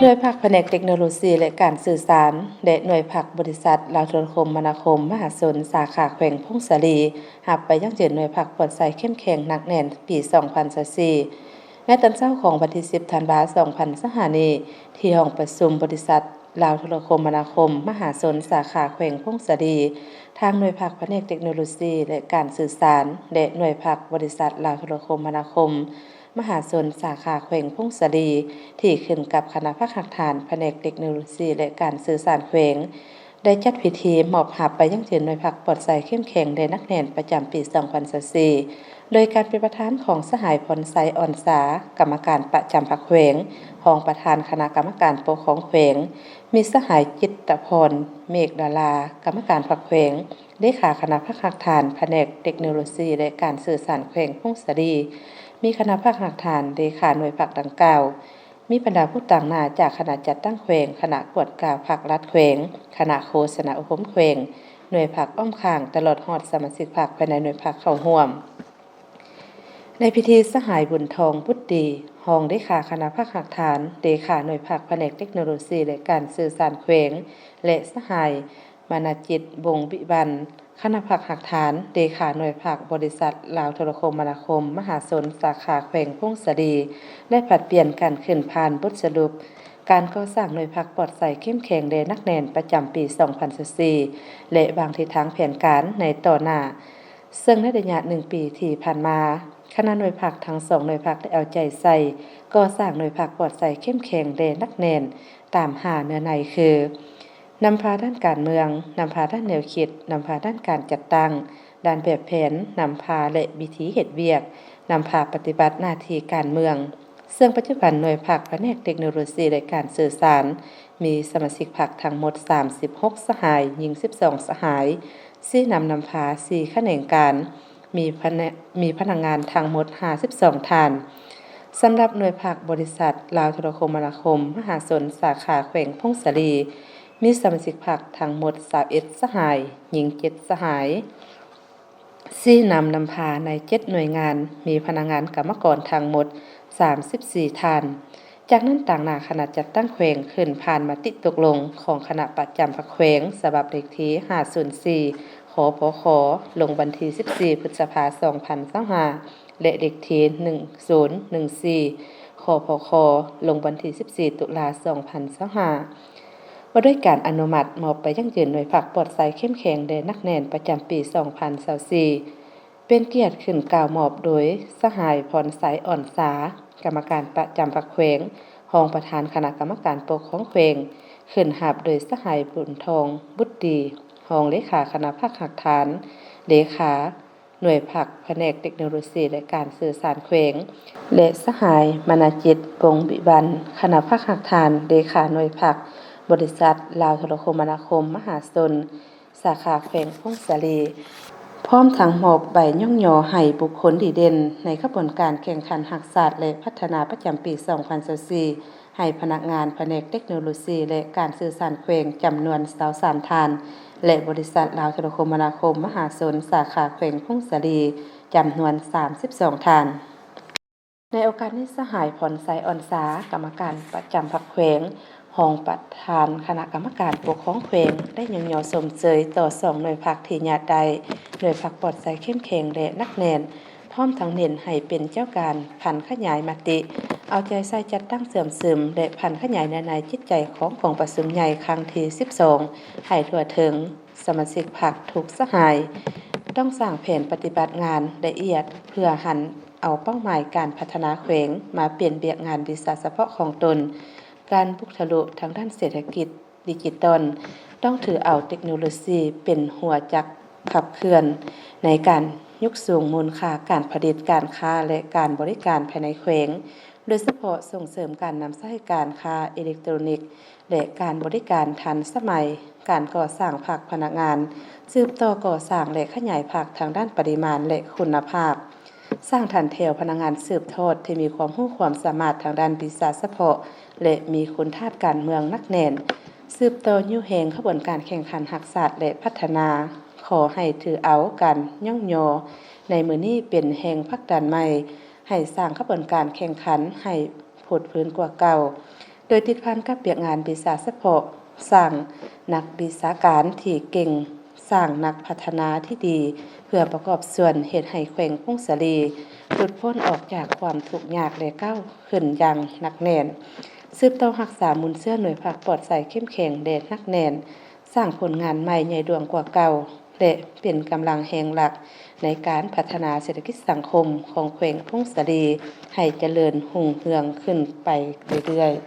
ໜ່ວຍພັກພະແນກເຕັກໂນໂລຊີ ແລະ ການສື່ສານ ແລະ ໜ່ວຍພັກບໍລິສັດລາວໂທລະຄົມມະນາຄົມ ມະຫາຊົນ ສາຂາແຂວງຜົ້ງສາລີ ຮັບໄປຢັ້ງຢືນໜ່ວຍພັກປອດໃສເຂັ້ມແຂງໜັກແໜ້ນປີສອງພັນຊາວສີ່ ໃນຕອນເຊົ້າຂອງວັນທີສິບ ທັນວາ ສອງພັນຊາວຫ້ານີ້ ທີ່ຫ້ອງປະຊຸມບໍລິສັດລາວໂທລະຄົມມະນາຄົມ ມະຫາຊົນ ສາຂາແຂວງຜົ້ງສາລີ, ທາງໜ່ວຍພັກພະແນກເຕັກໂນໂລຊີ ແລະ ການສື່ສານ ແລະ ໜ່ວຍພັກບໍລິສັດລາວໂທລະຄົມມະນາຄົມ ມະຫາຊົນ ສາຂາແຂວງຜົ້ງສາລີ ທີ່ຂຶ້ນກັບຄະນະພັກຮາກຖານພະແນກເຕັກໂນໂລຊີ ແລະ ການສື່ສານແຂວງ ໄດ້ຈັດພິທີມອບຮັບໃບຢັ້ງຢືນໜ່ວຍພັກປອດໃສເຂັ້ມແຂງ ແລະ ໜັກແໜ້ນປະຈຳປີສອງພັນຊາວສີ່ ໂດຍການເປັນປະທານຂອງສະຫາຍ ພອນໄຊ ອ່ອນສາ ກຳມະການປະຈຳພັກແຂວງ, ຮອງປະທານຄະນະກຳມະການປົກຄອງແຂວງ, ມີສະຫາຍ ຈິດຕະພອນ ເມກດາລາ ກຳມະການພັກແຂວງ, ເລຂາຄະນະພັກຮາກຖານພະແນກເຕັກໂນໂລຊີ ແລະ ການສື່ສານແຂວງຜົ້ງສາລີ, ມີຄະນະພັກຮາກຖານ ເລຂາໜ່ວຍພັກດັ່ງກ່າວ, ມີບັນດາຜູ້ຕາງໜ້າຈາກຄະນະຈັດຕັ້ງແຂວງ, ຄະນະກວດກາພັກລັດແຂວງ, ຄະນະໂຄສະນາອົບຮົມແຂວງ, ໜ່ວຍພັກອ້ອມຂ້າງ ຕະຫຼອດຮອດສະມາຊິກພັກພາຍໃນໜ່ວຍພັກເຂົ້າຮ່ວມ. ໃນພິທີ ສະຫາຍ ບຸນທອງ ບຸດດີ ຮອງເລຂາຄະນະພັກຮາກຖານ, ເລຂາໜ່ວຍພັກພະແນກເຕັກໂນໂລຊີ ແລະ ການສື່ສານແຂວງ ແລະ ສະຫາຍ ມານະຈິດ ວົງວິວັນ ຄະນະພັກຮາກຖານ, ເລຂາໜ່ວຍພັກບໍລິສັດລາວໂທລະຄົມມະນາຄົມ ມະຫາຊົນ ສາຂາແຂວງຜົ້ງສາລີ ໄດ້ຜັດປ່ຽນກັນຂຶ້ນຜ່ານບົດສະຫຼຸບການກໍ່ສ້າງໜ່ວຍພັກປອດໃສເຂັ້ມແຂງ ແລະ ໜັກແໜ້ນປະຈຳປີສອງພັນຊາວສີ່ ແລະ ວາງທິດທາງແຜນການໃນຕໍ່ໜ້າ. ເຊິ່ງໃນໄລຍະໜຶ່ງປີທີ່ຜ່ານມາ, ຄະນະໜ່ວຍພັກທັງສອງໜ່ວຍພັກໄດ້ເອົາໃຈໃສ່ກໍ່ສ້າງໜ່ວຍພັກປອດໃສເຂັ້ມແຂງ ແລະ ໜັກແໜ້ນຕາມຫ້າເນື້ອໃນຄື: ນຳພາດ້ານການເມືອງ, ນຳພາດ້ານແນວຄິດ, ນຳພາດ້ານການຈັດຕັ້ງ, ດ້ານແບບແຜນ, ນຳພາ ແລະ ວິທີເຮັດວຽກ, ນຳພາປະຕິບັດໜ້າທີ່ການເມືອງ. ເຊິ່ງປັດຈຸບັນໜ່ວຍພັກພະແນກເຕັກໂນໂລຊີ ແລະ ການສື່ສານ ມີສະມາຊິກພັກທັງໝົດສາມສິບຫົກສະຫາຍ, ຍິງສິບສອງສະຫາຍ, ຊີ້ນຳນຳພາສີ່ຂະແໜງການ, ມີພະແນ- ມີພະນັກງານທັງໝົດຫ້າສິບສອງທ່ານ. ສຳລັບໜ່ວຍພັກບໍລິສັດລາວໂທລະຄົມມະນາຄົມ ມະຫາຊົນ ສາຂາແຂວງຜົ້ງສາລີ ມີສະມາຊິກພັກທັງໝົດຊາວເອັດສະຫາຍ, ຍິງເຈັດສະຫາຍ, ຊີ້ນຳນຳພາໃນເຈັດໜ່ວຍງານ, ມີພະນັກງານກຳມະກອນທັງໝົດສາມສິບສີ່ທ່ານ. ຈາກນັ້ນ, ຕາງໜ້າຄະນະຈັດຕັ້ງແຂວງຂຶ້ນຜ່ານມະຕິຕົກລົງຂອງຄະນະປະຈຳພັກແຂວງ ສະບັບເລກທີຫ້າສູນສີ່ ຄປຄ ລົງວັນທີສິບສີ່ ພຶດສະພາ ສອງພັນຊາວຫ້າ ແລະ ເລກທີໜຶ່ງສູນໜຶ່ງສີ່ ຄປຄ ລົງວັນທີສິບສີ່ ຕຸລາ ສອງພັນຊາວຫ້າ ວ່າດ້ວຍການອະນຸມັດມອບໃບຢັ້ງຢືນໜ່ວຍພັກປອດໃສເຂັ້ມແຂງ ແລະ ໜັກແໜ້ນປະຈຳປີສອງພັນຊາວສີ່ ເປັນກຽດຂຶ້ນກ່າວມອບໂດຍສະຫາຍ ພອນໄຊ ອ່ອນສາ ກຳມະການປະຈຳພັກແຂວງ, ຮອງປະທານຄະນະກຳມະການປົກຄອງແຂວງ, ຂຶ້ນຮັບໂດຍສະຫາຍ ບຸນທອງ ບຸດດີ ຮອງເລຂາຄະນະພັກຮາກຖານ, ເລຂາໜ່ວຍພັກພະແນກເຕັກໂນໂລຊີ ແລະ ການສື່ສານແຂວງ ແລະ ສະຫາຍ ມານະຈິດ ວົງວິວັນ ຄະນະພັກຮາກຖານ, ເລຂາໜ່ວຍພັກບໍລິສັດລາວໂທລະຄົມມະນາຄົມ ມະຫາຊົນ ສາຂາແຂວງຜົ້ງສາລີ, ພ້ອມທັງມອບໃບຍ້ອງຍໍໃຫ້ບຸກຄົນດີເດັ່ນໃນຂະບວນການແຂ່ງຂັນຮັກຊາດ ແລະ ພັດທະນາປະຈຳປີສອງພັນຊາວສີ່ ໃຫ້ພະນັກງານພະແນກເຕັກໂນໂລຊີ ແລະ ການສື່ສານແຂວງ ຈຳນວນຊາວສາມທ່ານ ແລະ ບໍລິສັດລາວໂທລະຄົມມະນາຄົມ ມະຫາຊົນ ສາຂາແຂວງຜົ້ງສາລີ ຈຳນວນສາມສິບສອງທ່ານ. ໃນໂອກາດນີ້, ສະຫາຍ ພອນໄຊ ອ່ອນສາ ກຳມະການປະຈຳພັກແຂວງ, ຮອງປະທານຄະນະກຳມະການປົກຄອງແຂວງ ໄດ້ຍ້ອງຍໍຊົມເຊີຍຕໍ່ສອງໜ່ວຍພັກທີ່ຍາດໄດ້ໜ່ວຍພັກປອດໃສເຂັ້ມແຂງ ແລະ ໜັກແໜ້ນ, ພ້ອມທັງເນັ້ນໃຫ້ເປັນເຈົ້າການຜັນຂະຫຍາຍມະຕິ, ເອົາໃຈໃສ່ຈັດຕັ້ງເຊື່ອມຊຶມ ແລະ ຜັນຂະຫຍາຍເນື້ອໃນຈິດໃຈຂອງກອງປະຊຸມໃຫຍ່ຄັ້ງທີສິບສອງ ໃຫ້ທົ່ວເຖິງ. ສະມາຊິກພັກທຸກສະຫາຍ ຕ້ອງສ້າງແຜນປະຕິບັດງານລະອຽດ ເພື່ອຫັນເອົາເປົ້າໝາຍການພັດທະນາແຂວງມາເປັນວຽກງານວິຊາສະເພາະຂອງຕົນ. ການບຸກທະລຸທາງດ້ານເສດຖະກິດດິຈິຕອນ ຕ້ອງຖືເອົາເຕັກໂນໂລຊີເປັນຫົວຈັກຂັບເຄື່ອນໃນການຍົກສູງມູນຄ່າການຜະລິດ, ການຄ້າ ແລະ ການບໍລິການພາຍໃນແຂວງ, ໂດຍສະເພາະສົ່ງເສີມການນຳໃຊ້ການຄ້າເອເລັກໂຕຣນິກ ແລະ ການບໍລິການທັນສະໄໝ, ການກໍ່ສ້າງພັກພະນັກງານ, ສືບຕໍ່ກໍ່ສ້າງ ແລະ ຂະຫຍາຍພັກທາງດ້ານປະລິມານ ແລະ ຄຸນນະພາບ, ສ້າງຖານແຖວພະນັກງານສືບທອດທີ່ມີຄວາມຮູ້ຄວາມສາມາດທາງດ້ານວິຊາສະເພາະ ແລະ ມີຄຸນທາດການເມືອງໜັກແໜ້ນ, ສືບຕໍ່ຍູ້ແຮງຂະບວນການແຂ່ງຂັນຮັກຊາດ ແລະ ພັດທະນາ. ຂໍໃຫ້ຖືເອົາການຍ້ອງຍໍໃນມື້ນີ້ເປັນແຮງຜັກດັນໃໝ່ ໃຫ້ສ້າງຂະບວນການແຂ່ງຂັນໃຫ້ ໂພດພື້ນກວ່າເກົ່າ, ໂດຍຕິດພັນກັບວຽກງານວິຊາສະເພາະ, ສ້າງນັກວິຊາການທີ່ເກັ່ງ, ສ້າງນັກພັດທະນາທີ່ດີ ເພື່ອປະກອບສ່ວນເຮັດໃຫ້ແຂວງຜົ້ງສາລີ ຫຼຸດພົ້ນອອກຈາກຄວາມທຸກຍາກ ແລະ ກ້າວຂຶ້ນຢ່າງໜັກແໜ້ນ, ສືບຕໍ່ຮັກສາມູນເຊື້ອໜ່ວຍພັກປອດໃສເຂັ້ມແຂງ ແລະ ໜັກແໜ້ນ, ສ້າງຜົນງານໃໝ່ໃຫຍ່ຫຼວງກວ່າເກົ່າ ແລະ ເປັນກຳລັງແຮງຫຼັກໃນການພັດທະນາເສດຖະກິດສັງຄົມຂອງແຂວງຜົ້ງສາລີ ໃຫ້ຈະເລີນຮຸ່ງເຮືອງຂຶ້ນໄປເລື້ອຍໆ.